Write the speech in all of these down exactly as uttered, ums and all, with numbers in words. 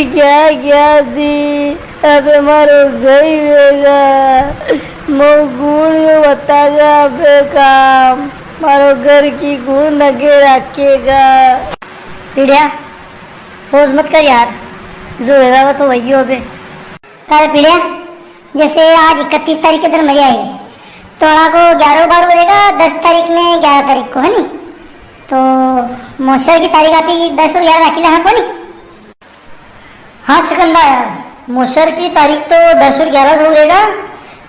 क्या क्या दी, अबे मारो गई वेगा, मो गुण यो बतागा अबे काम, मारो घर की गुण नगे राखेगा। पीड़िया, फोज मत कर यार, जो वेगा वो तो वही हो अबे। कारे पीड़िया, जैसे आज इकतीस तारीख के दिन मरिया है, तो अणा को ग्यारह बारह हो जाएगा, दस तारीख ने ग्यारह तारीख को, है नी? तो मोसर की तारीख आपी दस और ग्यारह राखी ला, हाँ, कोनी? हाँ छगन दा यार, मोसर की तारीख तो दस और ग्यारह से हो रहेगा,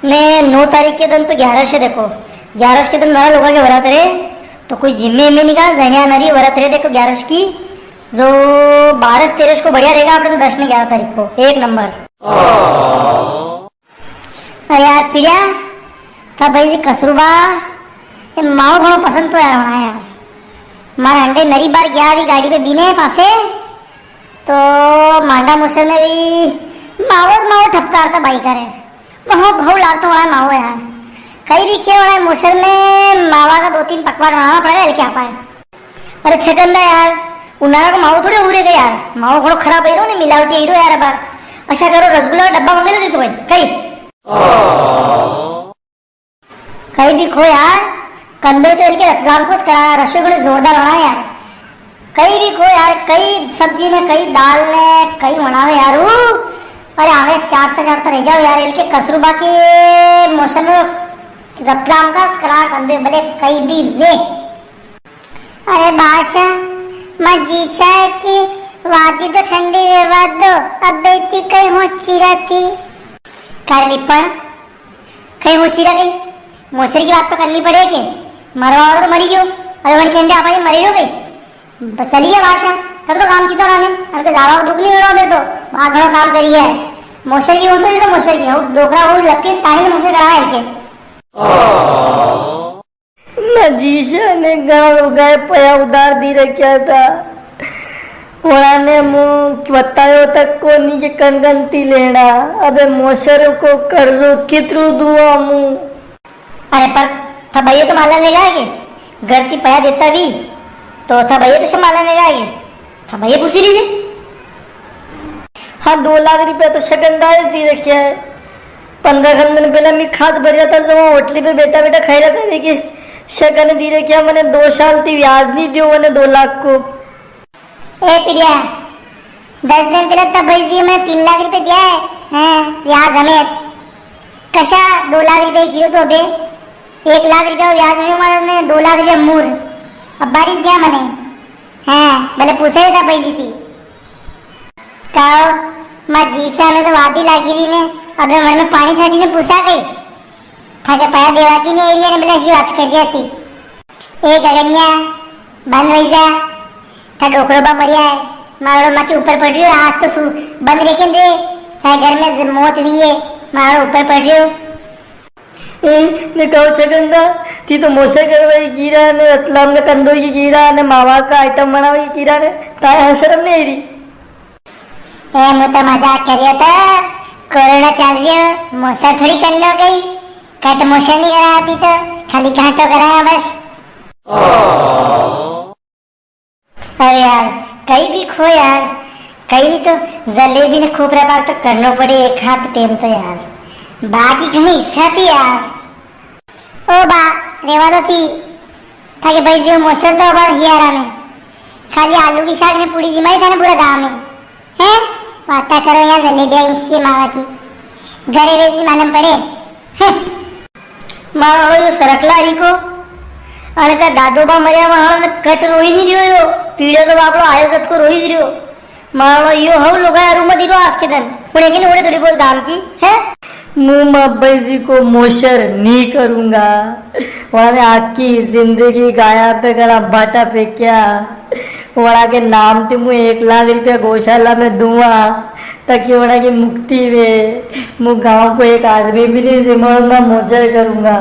ने नौ तारीख के दिन तो ग्यारस है। देखो, ग्यारस के दिन नरा लोगा के वरत रे, तो कोई जिम्मे में नहीं का, जनिया नरी वरत रे। देखो, ग्यारस की जो बारस तेरस को बढ़िया रहेगा, अपने तो दस ने ग्यारह तारीख को एक नंबर। अरे यार पीड़िया, था भाई जी कसरूबा, ये माओ घणो पसंद तो यार होना यार। मारे अंडे नरी बार गया अभी गाड़ी पे बीने पासे, तो मांडा मोसर में भी माओ माओ ठपकारता बाई करे। बहुत भाव लागतो होना माओ यार। कई भी खेल होना मोसर में मावा का दो तीन पकवान बनाना पड़ेगा, क्या पाए। अरे छगन दा यार, उनारा को मावो थोड़े उरे गए यार, मावो घणो खराब ही रो ने, मिलावटी ही रो यार। अब अच्छा करो, रसगुल्ला का डब्बा मंगे लो तो भाई, कई। कई भी खो यार, कंदो तो इनके रतलाम को करा, रसोई घणो जोरदार बना यार। कई भी खो यार, कई सब्जी ने, कई दाल ने, कई बनावे यार। ऊ, अरे आवे चाटता चाटता रह जाओ यार, इनके कसरूबा के मोसर में रतलाम का करा कंदो भले कई भी वे। अरे बासा, मां जीसा है कि वादी तो ठंडी रेवा दो, अबे इतनी कई होची रहती। कर लिपण, कई होची रह गई। मोसर की बात तो करनी पड़े के, मरवा वाला तो मरी गयो, अबे वन खेंडे आपा मरी रहो गई। बस चली गया बासा, कद को काम कितो राने, अरे तो जावा को दुख नहीं हो रहा मेरे तो, वहाँ घणो काम करी है। मोसर की होची तो मोसर की, वो डोकरा वो लपके ताने मोसर करावे है के। ना जीशा ने घणा लोगाए पया उधार दी रख्या था। वणा ने मूं बतायो तक कोनी के कणगंती लेना। अबे मोसर को कर्जो कितरू दूंवा मूं? अरे पर था भैया तो माला लेगा के? घर की पया देता भी तो था भैया तो संभाला लेगा के? था भैया पूछी लीजिए। हाँ, दो लाख रुपया तो छगन दा दी रख्या है। पन्द्रह खन दिन पहला मैं खाद भर रहा था, जब मैं होटली पे बैठा बैठा खाई रहा था, देखिए, छगन दी रख्या, मैंने दो साल थी ब्याज नहीं दियो, मैंने दो लाख को। ए पिरिया, दस दिन पहले तो भाई जी मैं तीन लाख रुपया दिया है, हैं, ब्याज हमें। कशा दो लाख रुपया गिरो तो बे, एक लाख रुपया ब्याज में मारे ने दो लाख रुपया मूर। अब बारिश दिया मने। हैं, भले पूछे था भाई जी थी। कहो, मां जीशा ने तो वादी लागी रही ने, अबे मन में पानी छाटी ने पूछा गई। थाके पया देवा की नहीं एरिया ने भले ऐसी बात कर दिया थी। ए गगनिया, बंद वही जा। था डोकरो बा मरिया है, मारो माके ऊपर पड़ रही हो, आज तो सु-, बंद रेखे रे, था घर में मौत हुई है, मारो ऊपर पड़ रही हो। ए, ने कहो छगन दा, थी तो मोसर करवाई कीरा ने, रतलाम ने कंदोई कीरा ने, मावा का आइटम बनावाई कीरा ने, ताए हाँ शर्म नहीं रही। ए, मूं तो मजाक करियो तो, कोरोना चल रही हो, मोसर थोड़ी करनो गई, कट मोसर नहीं करा अभी तो, खाली घाटो कराया बस। अरे यार, कई भी खो यार, कई भी तो जलेबी ने खोपरा पाक तो करनो पड़े एक हाथ टेम तो यार। बाकी घणी इच्छा थी यार। ओ बा, रेवा दो थी। थाके भाई जी मोसर तो अबार हियारा में। खाली आलू की साग ने पूड़ी जिमाई था ने पूरा गांव में। हैं? वाता करो यार जलेबिया इनसे मावा की। घरे वे जी मालूम पड़े। हैं? मारो यो सरकला हरीको, अणका दादो बा मरिया वहां ने कट रोई नहीं रियो यो, पीड़े तो बापड़ो आयो जद को रोई रियो। मारो यो हव लुगाया रू मत दिलो आज के दिन, उड़े के नहीं उड़े थोड़ी बहुत गाम की, है? मूं मां भाई जी को मोसर नहीं करूंगा। वहां ने आखी जिंदगी गाया पे घणा भाटा फेंक्या। वणा के नाम ते मूं एक लाख रुपया गौशाला में दूंगा, ताकि वणा की मुक्ति वे। मूं गांव को एक आदमी भी नहीं जिमाऊंगा, मोसर करूंगा।